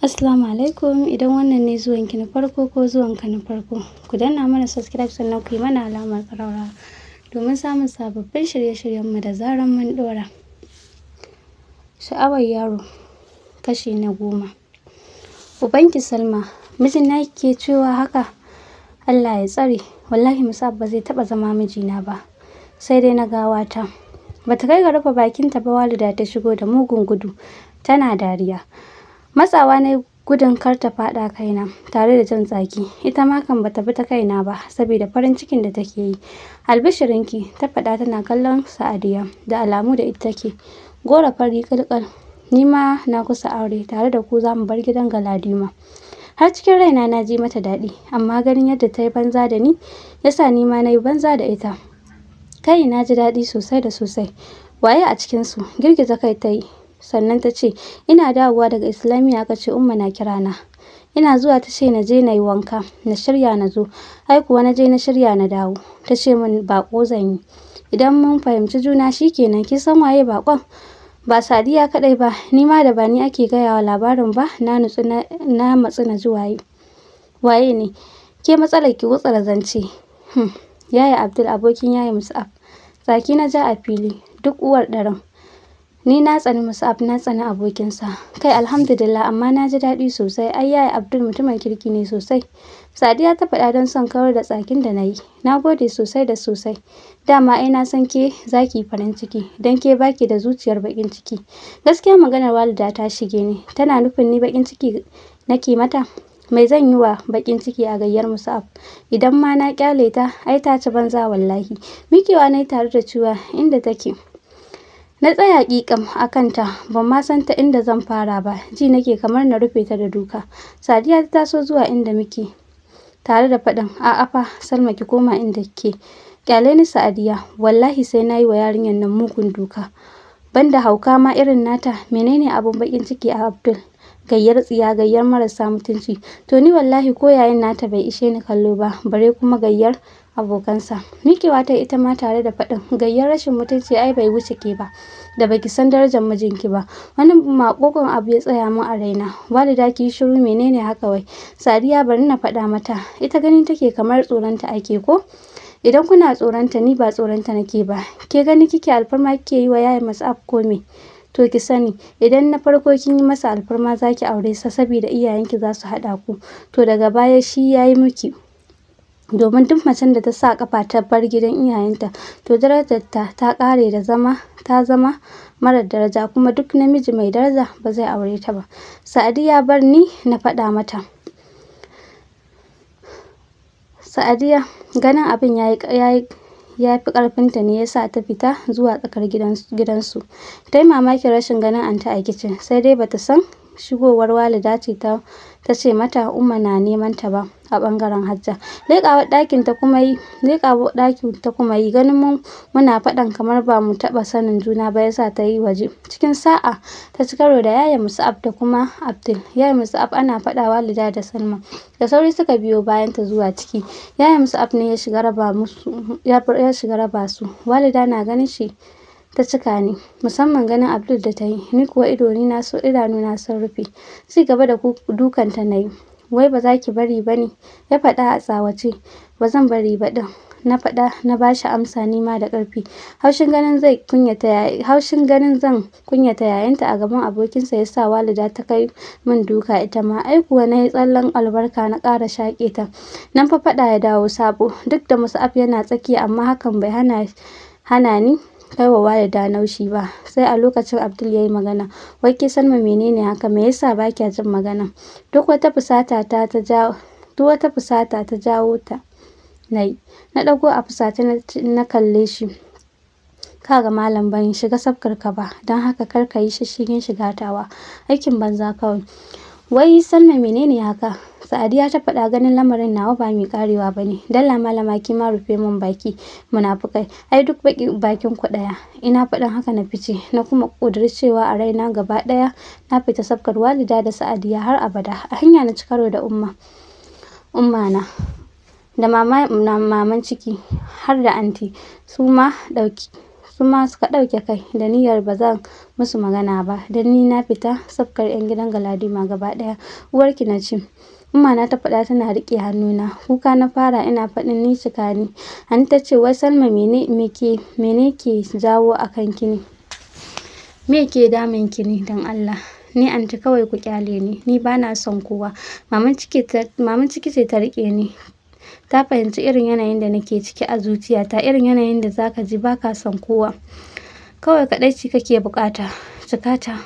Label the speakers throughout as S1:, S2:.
S1: Assalamu alaikum. Idan wannan ne zuwanki na farko ko zuwanka na farko, ku danna mana subscribe, sannan ku yi mana alamar ƙararrawa domin samun sababbin shirye-shiryenmu da zarar mun ɗora. Sha'awar Yaro, kashi na 10. Ubanki Salma, mijin naki ke cewa haka? Allah ya tsare, wallahi Musab ba zai taɓa zama mijina ba, sai dai na gawata. Bata kai ga rufe bakinta ba, Walida ta shigo da mugun gudu tana dariya. Matsawa na gudun kar ta faɗa kaina tare da jan tsaki. Ita ma kan bata bi ta kaina ba saboda farin cikin da take yi. "Albishirinki," ta faɗa tana kallon Sa'adiya da alamu da ita take. "Goro fari ƙalƙal, ni ma na kusa aure, tare da ku zamu bar gidan Galadima." Har cikin raina na ji mata daɗi, amma ganin yadda ta yi banza da ni yasa ni ma na yi banza da ita. "Kai, na ji daɗi sosai da sosai. Waye a cikinsu?" Girgiza kai ta yi, sannan ta ce, "Ina dawowa daga Islamiyya aka ce Umma na kira na. Ina zuwa ta ce na je na yi wanka, na shirya na zo. Ai kuwa na je na shirya na dawo. Ta ce min baƙo zan yi. Idan mun fahimci juna shikenan. Kin san waye baƙon?" Ba Sadiya kaɗai ba, ni ma da ba ni ake gaya wa labarin ba, na nutsu na matsu na ji waye. Waye ne? Ke matsalar ki gutsura zance. Yaya Abdul, abokin Yaya Mus'ab. Tsaki na ja a fili, duk uwar ɗarin. Ni na tsani Mus'ab, na tsani abokinsa. "Kai, alhamdulillah, amma na ji daɗi sosai. Ai Yaya Abdul mutumin kirki ne sosai," Sadiya ta faɗa don son kawar da tsakin da na yi. "Na gode sosai da sosai. Dama ai na san ke za ki yi farin ciki, don ke baki da zuciyar baƙin ciki." Gaskiya maganar Walida ta shige ni. Tana nufin ni baƙin ciki nake mata? Mai zan yi wa baƙin ciki a gayyar Mus'ab? Idan ma na ƙyale ta, ai ta ci banza wallahi. Miƙewa na yi tare da cewa inda take. Na tsaya ƙiƙam a kanta, ban ma san ta inda zan fara ba. Ji nake kamar na rufe ta da duka. Sadiya ta taso zuwa inda muke tare da faɗin, "A'a fa, Salma, ki koma inda kike." "Ƙyale ni, Sa'adiya, wallahi sai na yi wa yarinyar nan mugun duka. Banda hauka ma irin nata, menene abun baƙin ciki a Abdul? Gayyar tsiya, gayyar marasa mutunci. To ni wallahi ko yayin nata bai ishe ni kallo ba, bare kuma gayyar abokansa." Miƙewa ta ita ma tare da faɗin, "Gayyar rashin mutunci ai bai wuce ke ba, da baki san darajar mijinki ba." Wani maƙoƙon abu ya tsaya min a raina. "Walida, ki yi shiru, menene haka wai? Sadiya, bari na faɗa mata. Ita gani take kamar tsoronta ake ko? Idan kuna tsoronta, ni ba tsoronta nake ba. Ke gani kike alfarma kike yi wa Yaya Mus'ab ko me? To ki sani, idan na farko kin yi masa alfarma zaki aure sa saboda iyayenki za su haɗa ku. To daga baya shi ya yi miki. Domin duk macen da ta sa ƙafa ta bar gidan iyayenta, to darajarta ta ƙare da zama, ta zama marar daraja, kuma duk namiji mai daraja ba zai aure ta ba." "Sa'adiya, bar ni na faɗa mata." Sa'adiya ganin abin yayi ya fi ƙarfinta ne yasa ta fita zuwa tsakar gidansu. Ta yi mamakin rashin ganin Anty a kicin, sai dai bata san shigowar Walida ce ta ce mata Umma na neman ta ba a ɓangaren Hajja. Leƙawa ɗakin ta kuma yi, leƙawa ɗakin ta kuma yi, ganin mu muna faɗan kamar ba mu taɓa sanin juna ba yasa ta yi waje. Cikin sa'a ta ci karo da Yaya Mus'ab da kuma Abdul. Yaya Mus'ab ana faɗa Walida da Salma. Da sauri suka biyo bayan ta zuwa ciki. Yaya Mus'ab ne ya shiga raba musu, ya shiga raba su. Walida na ganin shi ta cika ni, musamman ganin Abdul da ta yi. Ni kuwa idanuna sun rufe. Ci gaba da dukanta na yi. "Wai ba za ki bari ba ne?" ya faɗa a tsawace. "Ba zan bari ba ɗin," na faɗa, na bashi amsa ni ma da ƙarfi. Haushin ganin zan kunyata yayanta a gaban abokinsa ya sa Walida ta kai min duka ita ma. Ai kuwa na yi tsallen albarka na ƙara shaƙe ta. Nan fa faɗa ya dawo sabo. Duk da Mus'ab yana tsakiya, amma hakan bai hana ni kai wa Walida naushi ba. Sai a lokacin Abdul ya yi magana. "Wai ke Salma, menene haka? Me yasa ba kya jin magana?" Duk wata fusata ta jawo ta na yi. Na ɗago a fusace na kalle shi. "Kaga malam, ban shiga sabgar ka ba, don haka kar ka yi shishshigin shiga tawa. Aikin banza kawai." "Wai Salma, menene haka?" Sa'adiya ta faɗa ganin lamarin nawa ba mai ƙarewa ba ne. "Dalla malama, ki ma rufe min baki, munafukai. Ai duk bakin ku ɗaya." Ina faɗin haka na fice, na kuma ƙudiri cewa a raina gaba ɗaya na fita sabgar Walida da Sa'adiya har abada. A hanya na ci karo da Umma na da mama na maman ciki har da anti, su ma ɗauki Su ma suka ɗauke kai da niyyar ba zan musu magana ba, don ni na fita sabgar 'yan gidan Galadima gaba ɗaya. Uwarki na ce. Umma na ta faɗa tana riƙe hannuna. Kuka na fara ina faɗin ni cika ni. Anty ta ce, wai Salma, mene mene ke jawo a kanki ne? Me ke damun ki ne don Allah? Ni anty, kawai ku kyale ni. Ni bana son kowa. Maman ciki ce ta riƙe ni. Ta fahimci irin yanayin da nake ciki a zuciyata, irin yanayin da zaka ji baka son kowa. Kawai kaɗaici kake buƙata. Cikata.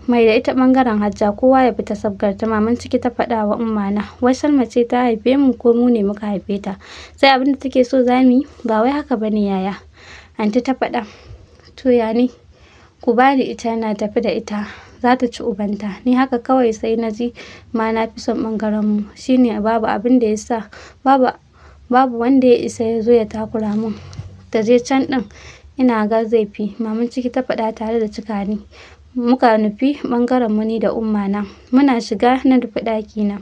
S1: Mai da ita ɓangaren Hajja, kowa ya fita sabgar ta, maman ciki ta faɗa wa umma na. Wai Salma ce ta haife mu ko mu ne muka haife ta? Sai abin da take so za mu yi? Ba wai haka bane yaya. Anty ta faɗa. To ya ne? Ku bani ita na tafi da ita. Za ta ci ubanta. Ni haka kawai sai na ji ma na fi son ɓangaren mu. Shine babu abin da ya sa babu wanda ya isa ya zo ya takura mun. Ta je can ɗin, ina ga zai fi. Maman ciki ta faɗa tare da cika ni. Muka nufi ɓangaren mu ni da umma na. Muna shiga na nufi ɗaki na.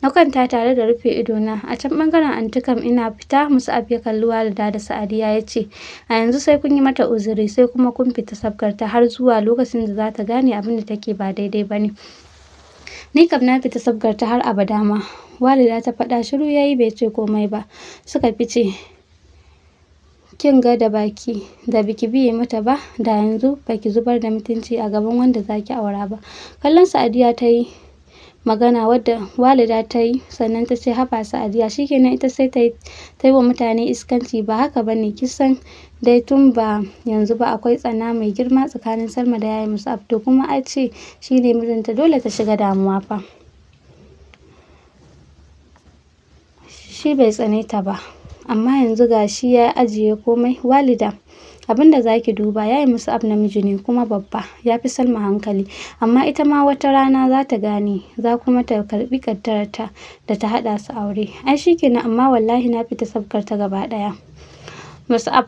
S1: Na kwanta tare da rufe idona. A can ɓangaren anty kam, ina fita Mus'ab ya kalli Walida da Sa'adiya ya ce, a yanzu sai kun yi mata uzuri, sai kuma kun fita sabgarta har zuwa lokacin da za ta gane abin da take ba daidai ba ne. Ni kam na fita sabgarta har abada ma. Walida ta faɗa. Shiru yayi bai ce komai ba. Suka fice. Kin ga da biki biye mata ba, da yanzu baki zubar da mutunci a gaban wanda zaki aura ba. Kallon Sa'adiya ta yi magana wadda Walida ta yi, sannan ta ce, haba Sa'adiya, shikenan ita sai ta yi wa mutane iskanci? Ba haka bane. Kisan dai tun ba yanzu ba akwai tsana mai girma tsakanin Salma da yaya Mus'ab. To kuma a ce shine mijinta, dole ta shiga damuwa fa. Shi bai tsane ta ba, amma yanzu ga shi ya ajiye komai. Walida, abinda zaki duba, yaya Mus'ab namiji ne kuma babba, ya fi Salma hankali, amma ita ma wata rana za ta gane, za kuma ta karbi kaddararta da ta hada su aure. Ai shikenan, amma wallahi na fita sabgar ta gaba daya. Mus'ab,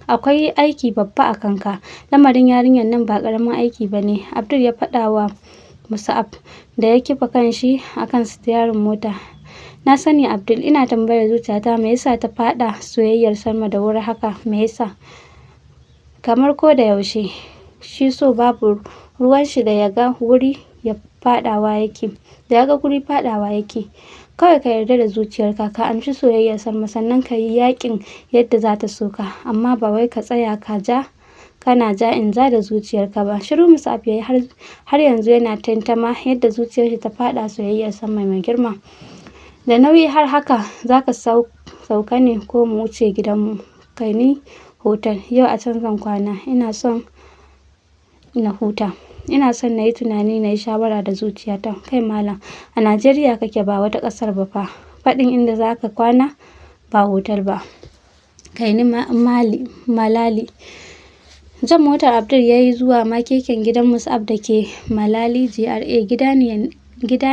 S1: akwai aiki babba a kanka. Lamarin yarinyar nan ba karamin aiki bane, Abdul ya faɗa wa Mus'ab da ya kifa kanshi akan sitiyarin mota. Na sani Abdul, ina tambayar zuciyata me yasa ta faɗa soyayyar Salma da wuri haka, me yasa? Kamar ko da yaushe, shi so babu ruwan shi, da ya ga wuri ya faɗawa yake. Da ya ga guri faɗawa yake. Kawai ka yarda da zuciyarka, ka amshi soyayyar Salma, sannan ka yi yakin yadda za ta so ka, amma ba wai ka tsaya ka ja kana ja in ja da zuciyarka ba. Shiru Mus'ab yayi, har yanzu yana tantama yadda zuciyarsa ta faɗa soyayyar Salma mai girma. Da nauyi har haka, zaka sauka ne ko mu wuce gidanmu? Kai ni hotel, yau a can zan kwana. Ina son na huta. Ina son na yi tunani, na yi shawara da zuciyata. Kai malam, a Najeriya kake, ba wata ƙasar ba fa. Faɗin inda zaka kwana ba hotel ba. Kai ni Mali, Malali. Jan motar Abdul ya yi zuwa makeken gidan Mus'ab da ke Malali GRA. Gida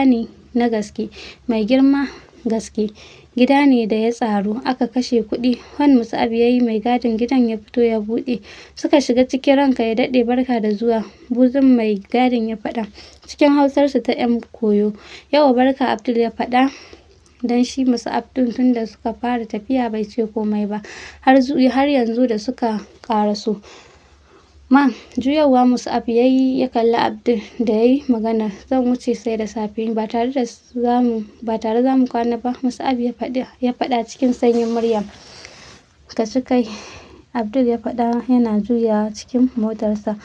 S1: ne na gaske, mai girma gaske. Gida ne da ya tsaru, aka kashe kuɗi. Hon Mus'ab ya yi, mai gadin gidan ya fito ya buɗe. Suka shiga ciki. Ranka ya daɗe, barka da zuwa. Buzun mai gadin ya faɗa cikin hausarsu ta 'yan koyo. Yauwa, barka, Abdul ya faɗa, dan shi Mus'ab ɗin tunda suka fara tafiya bai ce komai ba har yanzu da suka ƙaraso. Ma juyawa Mus'ab ya yi ya kalli Abdul da ya yi maganar. Zan wuce, sai da safe. Ba tare za mu kwana ba, Mus'ab ya faɗa cikin sanyin murya. Ka ci kai, Abdul ya faɗa yana juyawa cikin motarsa.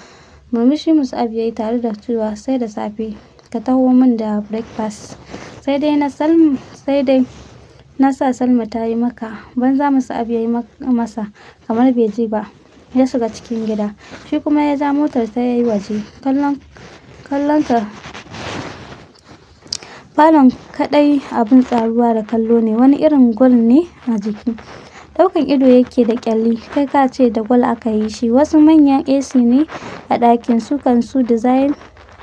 S1: Murmushi Mus'ab ya yi tare da cewa, sai da safe, ka taho min da breakfast. Sai dai na sa Salma ta yi maka. Banza Mus'ab ya yi masa kamar bai ji ba. Ya shiga cikin gida. Shi kuma ya ja motar ta ya yi waje. Kallon ka falon kaɗai abin tsaruwa da kallo ne, wani irin gwal ne a jiki. Ɗaukan ido yake da ƙyalli, kai ka ce da gwal aka yi shi. Wasu manyan AC ne a ɗakin, su kansu design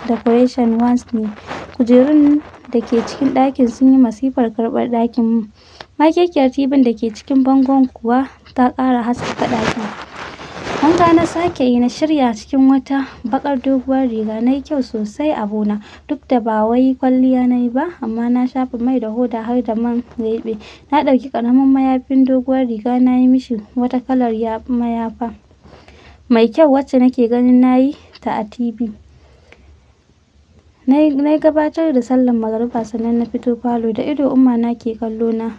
S1: decoration ones ne. Kujerun da ke cikin ɗakin sun yi masifar karɓar ɗakin. Makekiyar TV da ke cikin bangon kuwa ta ƙara haskaka ɗakin. Wanka na sake yi, na shirya cikin wata baƙar doguwar riga. Na yi kyau sosai abuna, duk da ba wai kwalliya na yi ba, amma na shafa mai da hoda har da man leɓe. Na ɗauki ƙaramin mayafin doguwar riga na yi mishi wata kalar mayafa mai kyau wacce nake ganin na yi ta a TV. Na yi gabatar da sallar magariba sannan na fito falo. Da ido Umma na ke kallo na.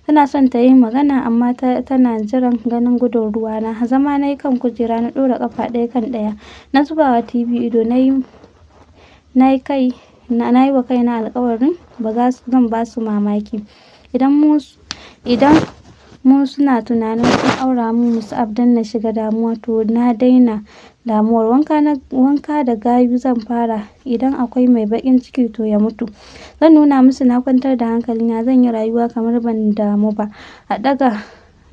S1: Tana son ta yi magana amma tana jiran ganin gudun ruwa na. Zama na yi kan kujera, na ɗora ƙafa ɗaya kan ɗaya. Na zuba wa TV ido. Na yi na yi wa kaina alƙawarin ba za zan ba su mamaki. Idan mu idan mu suna tunanin sun aura mun Mus'ab don na shiga damuwa, to na daina damuwar. Wanka da gayu zan fara. Idan akwai mai baƙin ciki to ya mutu. Zan nuna musu na kwantar da hankalina, zan yi rayuwa kamar ban damu ba. A ɗaga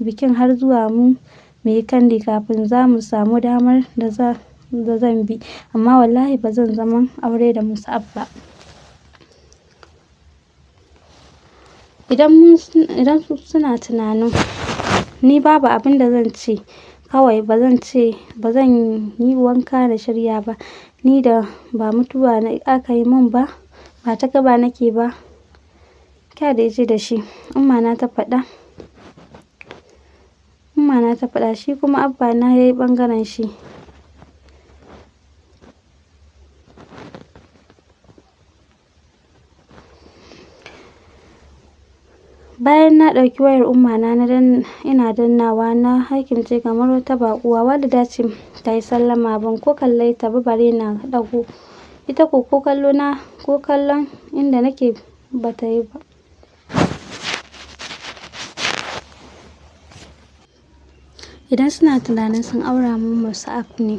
S1: bikin har zuwa mu yi kandi kafin za mu samu damar da zan bi. Amma wallahi ba zan zaman aure da Mus'ab ba. Idan suna tunanin ni babu abin da zan ce, kawai ba zan ce ba zan yi wanka da shirya ba. Ni da ba mutuwa aka yi mun ba, ba takaba nake ba. Kya dai ji da shi, Umma na ta faɗa. Umma na ta faɗa, shi kuma Abba na yayi ɓangaren shi. Bayan na ɗauki wayar Umma na ina dannawa, na hakimce kamar wata baƙuwa. Walida ce ta yi sallama, ban ko kalle ta ba bare na ɗago. Ita ko kallo na ko kallon inda nake ba ta yi ba. Idan suna tunanin sun aura mun Mus'ab ne.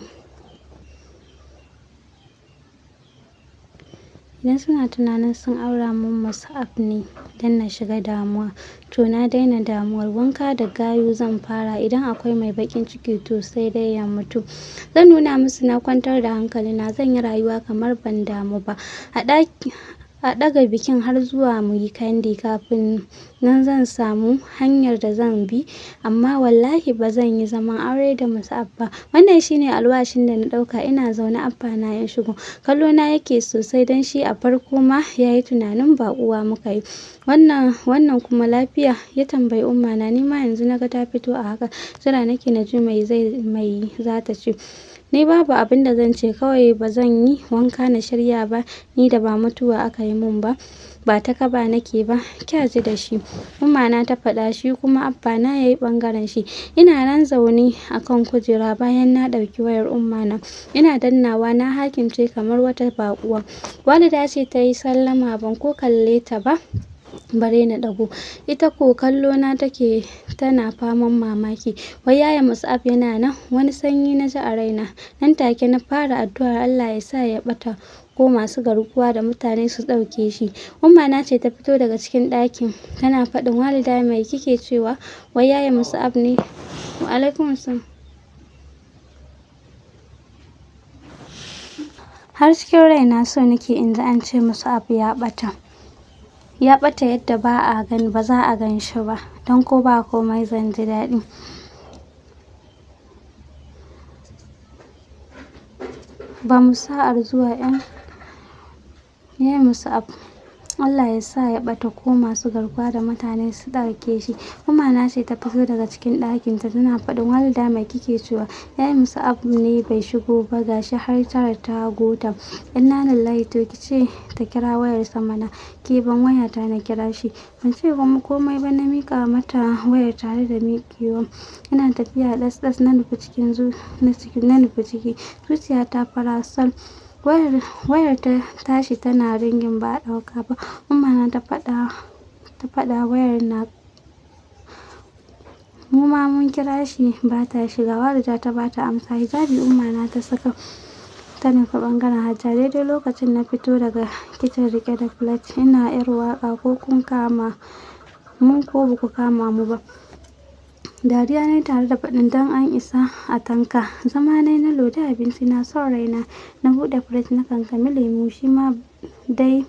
S1: Idan suna tunanin sun aura mun Mus'ab ne don na shiga damuwa, to na daina damuwar. Wanka da gayu zan fara. Idan akwai mai baƙin ciki to sai dai ya mutu. Zan nuna musu na kwantar da hankalina, zan yi rayuwa kamar ban damu ba. A ɗaga bikin har zuwa mu yi kandi kafin nan zan samu hanyar da zan bi. Amma wallahi ba zan yi zaman aure da Mus'ab ba. Wannan shine alwashin da na ɗauka. Ina zaune Abba na ya shigo. Kallo na yake sosai don shi a farko ma ya yi tunanin baƙuwa muka yi. Wannan kuma lafiya? Ya tambayi Umma na. Ni ma yanzu naga ta fito a haka. Jira nake na ji mai za ta ce. Ni babu abin da zan ce, kawai ba zan yi wanka na shirya ba. Ni da ba mutuwa aka yi mun ba, ba takaba nake ba. Kya ji da shi, Umma na ta faɗa, shi kuma Abba na yayi ɓangaren shi. Ina nan zaune a kan kujera bayan na ɗauki wayar Umma na ina dannawa, na hakimce kamar wata baƙuwa. Walida ce ta yi sallama, ban ko kalle ta ba bare na ɗago. Ita ko kallo na take tana faman mamaki. Wai yaya Mus'ab yana nan? Wani sanyi na ji a raina. Nan take na fara addu'ar Allah ya sa ya ɓata ko masu garkuwa da mutane su ɗauke shi. Umma na ce ta fito daga cikin ɗakin tana faɗin, Walida mai kike cewa? Wai yaya Mus'ab ne? Wa alaikum assalam. Har cikin raina so nake in ji an ce Mus'ab ya ɓata. Ya ɓata yadda ba za a gan shi ba, don ko ba komai zan ji daɗi. Ba mu sa'ar zuwa ƴan yaya Mus'ab. Allah ya sa ya ɓata ko masu garkuwa da mutane su ɗauke shi. Umma na ce ta fito daga cikin ɗakin ta tana faɗin, Walida mai kike cewa? Yaya Mus'ab ne bai shigo ba, gashi har 9 ta gota. Inna lillahi, to ki ce ta kira wayarsa mana. Ke ban wayata na kira shi. Ban ce komai ba, na miƙa mata wayar tare da miƙewa. Ina tafiya ɗas ɗas na nufi ciki. Zuciyata fara sol. Wayar ta tashi tana ringin ba a ɗauka ba. Umma na ta faɗa wayar na mu ma mun kira shi ba ta shiga. Walida ta bata amsa. Hijabi Umma na ta saka ta nufi ɓangaren Hajja. Daidai lokacin na fito daga kicin riƙe da plate. Ina ƴar waƙa, ko kun kama mu ko baku kama mu ba. Dariya na tare da faɗin, don an isa a tanka. Zama na na lodi abinci na son raina. Na buɗe firij na kankami lemu, shi ma dai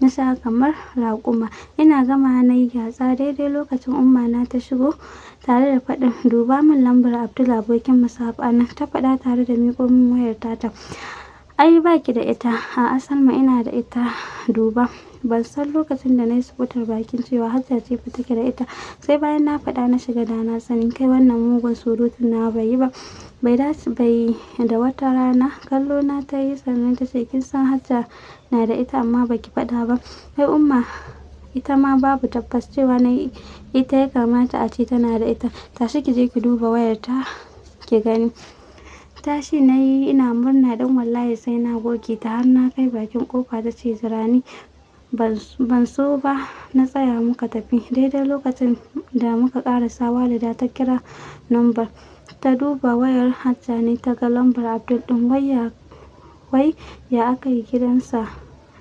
S1: Na sha kamar raƙuma. Ina gama na yi gyatsa daidai lokacin Umma na ta shigo tare da faɗin, "Duba min lambar Abdul abokin Mus'ab anan," ta faɗa tare da miƙo min wayar tata. "Ai baki da ita." "A'a Salma, ina da ita, duba." Ban san lokacin da na yi subutar bakin cewa Hajja ce fa take da ita. Sai bayan na faɗa na shiga da na sani. Kai, wannan mugun surutun nawa bai yi ba. Bai dace bai da wata rana. Kallo na ta yi sannan ta ce, "Kin san Hajja na da ita amma baki faɗa ba." "Ai Umma, ita ma babu tabbas cewa na ita ya kamata a ce tana da ita. Tashi ki je ki duba wayar ta ki gani." Tashi na yi ina murna don wallahi sai na goge ta. Har na kai bakin kofa ta ce, "Jira ni." Ban so ba na tsaya muka tafi. Daidai lokacin da muka ƙarasa, Walida ta kira lambar. Ta duba wayar Hajja ne ta ga lambar Abdul ɗin. Wai ya aka yi gidansa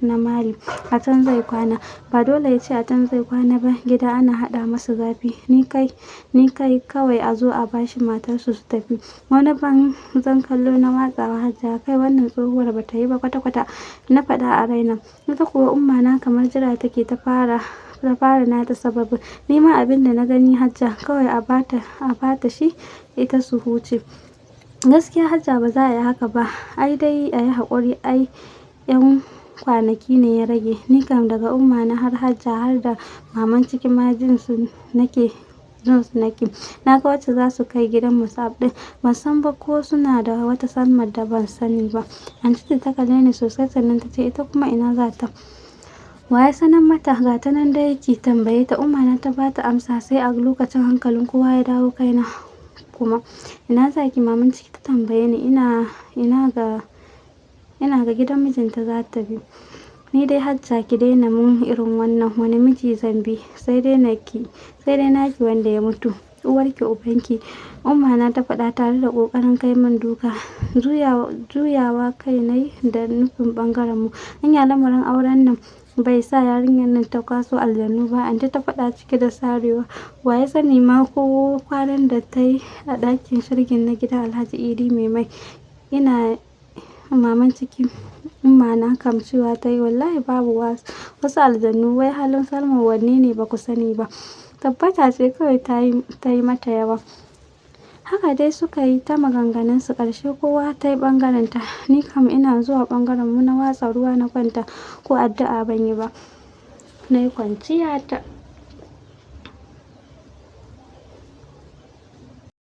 S1: na Mali, a can zai kwana. Ba dole ya ce a can zai kwana ba, gida ana haɗa masa zafi. Ni kai kawai a zo a bashi matarsu su tafi. Wani banzan kallo na watsawa Hajja. "Kai, wannan tsohuwar ba ta yi ba kwata-kwata," na faɗa a raina. Ita kuwa Umma na kamar jira take ta fara nata sababin. "Ni ma abin da na gani Hajja, kawai a bata shi ita su huce." "Gaskiya Hajja, ba za a yi haka ba. Ai dai a yi haƙuri, ai 'yan kwanaki ne ya rage." Ni kam daga Umma na har Hajja har da maman ciki ma jin su nake na ga wacce za su kai gidan Mus'ab ɗin. Ban san ba ko suna da wata Salmar da ban sani ba. Anty ta kalle ni sosai sannan ta ce, "Ita kuma ina za ta? Wa ya sanar mata? Ga ta nan dai, ki tambaye ta." Umma na ta bata amsa. Sai a lokacin hankalin kowa ya dawo kaina kuma. "Ina za ki?" maman ciki ta tambaye ni. Ina ga gidan mijinta za ta bi. Ni dai Hajja ki daina mun irin wannan. Wani miji zan bi? Sai dai naki wanda ya mutu, uwarki ubanki," Umma na ta faɗa tare da ƙoƙarin kai min duka. Juyawa kai na yi da nufin ɓangaren mu. "Anya lamarin auren nan bai sa yarinyar nan ta kwaso aljanu ba?" Anty ta faɗa cike da sarewa. Wa ya sani ma ko kwanan da ta yi a ɗakin shirgin na gidan Alhaji Idi mai mai. Ina maman ciki, Umma na kam cewa ta yi, "Wallahi babu wasu aljanu. Wai halin Salma wanne ne ba ku sani ba? Tabbata ce kawai ta yi mata yawa." Haka dai suka yi ta maganganunsu. Ƙarshe kowa ta yi ɓangarenta. Ni kam ina zuwa ɓangaren mu na watsa ruwa na kwanta. Ko addu'a ban yi ba, na yi kwanciya ta.